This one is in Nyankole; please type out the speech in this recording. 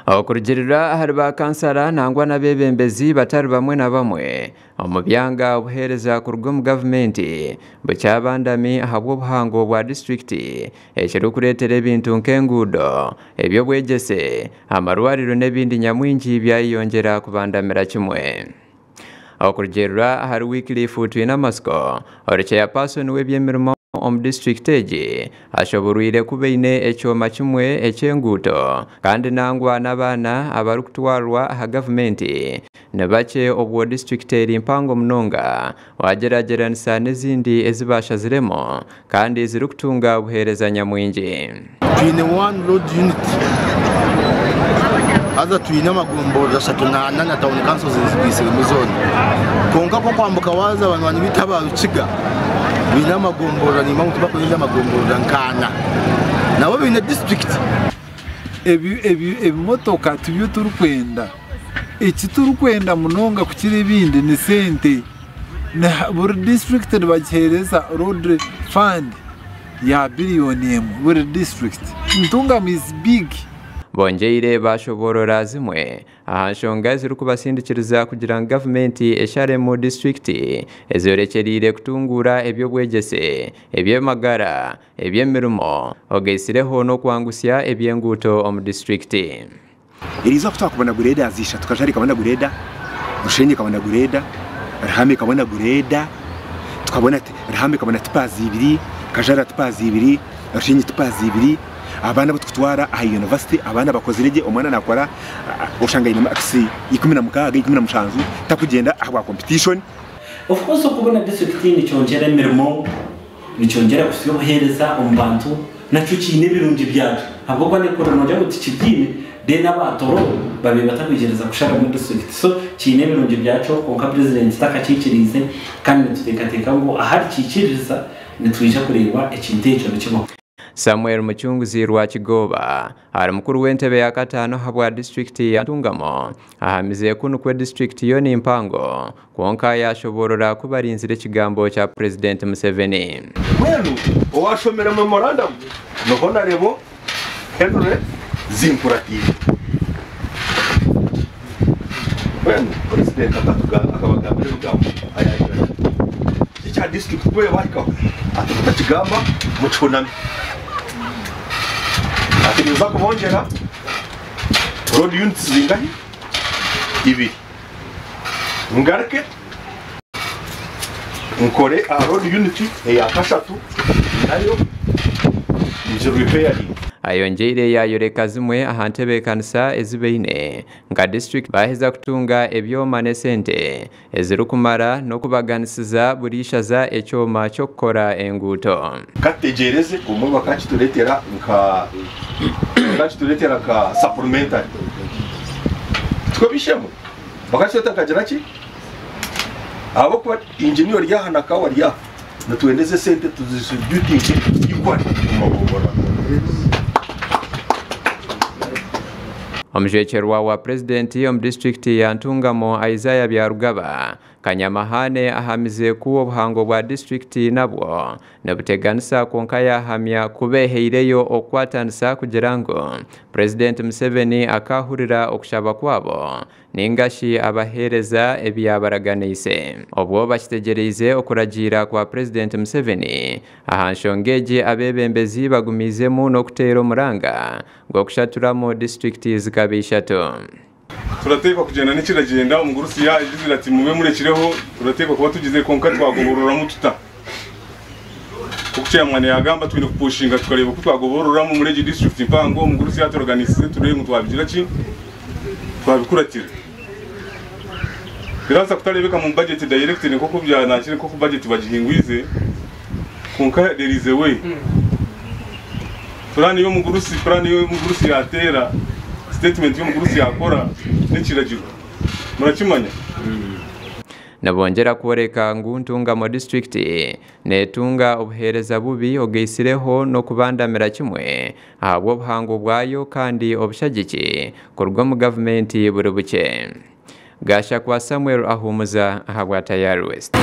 Okurugiirira ahari ba kansara nangwa n'abeebembezi batari bamwe na bamwe omu byanga, obuheereza kuruga omu gavumenti bukyabandami ahabw'obuhango bwa disiturikiti ekirikureetera ebintu nk'enguudo, eby'obwegyese, amarwariro n'ebindi nyamwingi byayeyongyera kubandamira kimwe. Okurugiirira ahari Wycliffe Twinamatsiko, ori chairperson w'eby'emirimo omu disiturikiti egi ashoborwire ku baine ekyoma kimwe eky'enguuto kandi nangwa n'abaana abarikutwarwa aha gavumenti ni bakye obwo disiturikiti eri mpango munonga wagyeragyeranisa n'ezindi ezi bashaziremu kandi zirikutunga obuheereza nyamwingi. Twine one road unit haza twine amagomborora 34 na town councils zigaitsiremu zoona. Kwonka ku okwambuka waaza banywani baitu aba Rukiga baine amagomborora nimba ngu tibakurenga amagomborora nk'ana. Nabo baine disiturikiti. Ebimotoka tibyo turikwenda. Eki turikwenda munonga kukira ebindi ni sente. Buri disiturikiti nibagiheereza road fund ya biriyoni emwe buri disiturikiti. Ntungamo is big. Bongyeire baashoboorora zimwe aha nshonga ezirikubasindikiriza kugira ngu gavumenti esharemu disiturikiti ezorekyereire kutunguura eby'obwegyese, eby'amagara, eby'emirimo ogaitsireho n'okwangusya eby'enguuto omu disiturikiti. Eriizooba ku twakubona grader ishatu, Kajari ekabona grader, Rushenyi ekabona grader, Ruhama ekabona grader, tukabona Ruhama ekabona tippers ibiri, Kajara tippers ibiri, Rushenyi tippers ibiri, abaana abu tukutwara aha university abaana bakozire gye, omwana nakora oshanga aine marks 16, 17 takugyenda ahabwa competition. Of course okubona district nikyongyera emirimo, nikyongyera kuhitsya obuheereza omu bantu, nakyo kiine ebirungi byakyo ahabw'okuba n'ekikuru noogira ngu tikibiine then aba Toro babaire batakwikiriza kusharamu district so kiine ebirungi byakyo kwonka purezidenti takakiikiriize kandi nituteekateeka ngu ahu arikiikiririza nitwija kureeba ekintu ekyo nikibaho. Samuel Mucunguzi Rwakigooba ari mukuru w'entebe ya kataano ahabwa disiturikiti ya Ntungamo ahamize ku nikwo disiturikiti yo ni mpango kwonka yashoboorora ku barinzire ekigambo kya Purezidenti Museveni. Mbwenu owashomire memorandum ni Honarebo Henry Zinkuratiire. Mbwenu Purezidenti akabagambira ebigambo ayagira ati, Ekya disiturikiti ku bahikaho ati mutakigamba mukihuname. Ati ninza kubongyera road units zingahi? Ibiri. Ngaruke nkore aha road unit eya kashatu nayo ngi repairinge. Ayongyeire yaayoreka zimwe aha ntebeekanisa ezi baine nka disiturikiti baaheza kutunga ebyoma n'esente ezirikumara n'okubaganisiza buri ishaza ekyoma ky'okukora enguuto. Ka tutegyereze obumwe bakakitureetera nka supplementary tikwo bishemwe bakakitureetera nkagira ki ahabw'okuba engineer ori aha na kawa ari aha nitwendeza esente tuzidistributinge equally omu magombolola. Omujwekyerwa wa purezidenti omu disiturikiti ya Ntungamo, Isaiah Byarugaba Kanyamahane, ahamize ku obuhango bwa disiturikiti nabwo nibuteganisa kwonka yahamya ku beheireyo okukwatanisa kugira ngu Purezidenti Museveni akahurira okushaba kwabo ningashi abaheereza ebi yabaraganiise. Obwo bakitegyereize okuragiira kwa Purezidenti Museveni aha nshonga egi, abeebembezi bagumiizemu n'okuteera omuranga gw'okushaturamu disiturikiti zikaba ishatu. Turateekwa kugenda n'ekiragenda omugurusi yagizire ati mube murekireho turateekwa kuba tugize konka twagobororamu tuta kuko chairman yagamba twine kupushinga tukareba ku twagobororamu muri egi district mpango. Omugurusi yaturaganisize turebe ngu twabigira ki twabikuratira biraza kutarebeka mu budget direct nk'oku byanakire nk'oku budget bagihingwize, konka there is a way. Plan y'omugurusi, plan y'omugurusi yateera statement y'omugurusi yakora n'ekiragiro murakimanya. Nibongyera kworeka ngu Ntungamo disiturikiti neetunga obuheereza bubi ogaisireho n'okubandamira kimwe ahabw'obuhango bwayo kandi obushagiki kuruga omu gavumenti buri bukye. Gashakwa Samuel Ahumuza ahabwa Tayari West.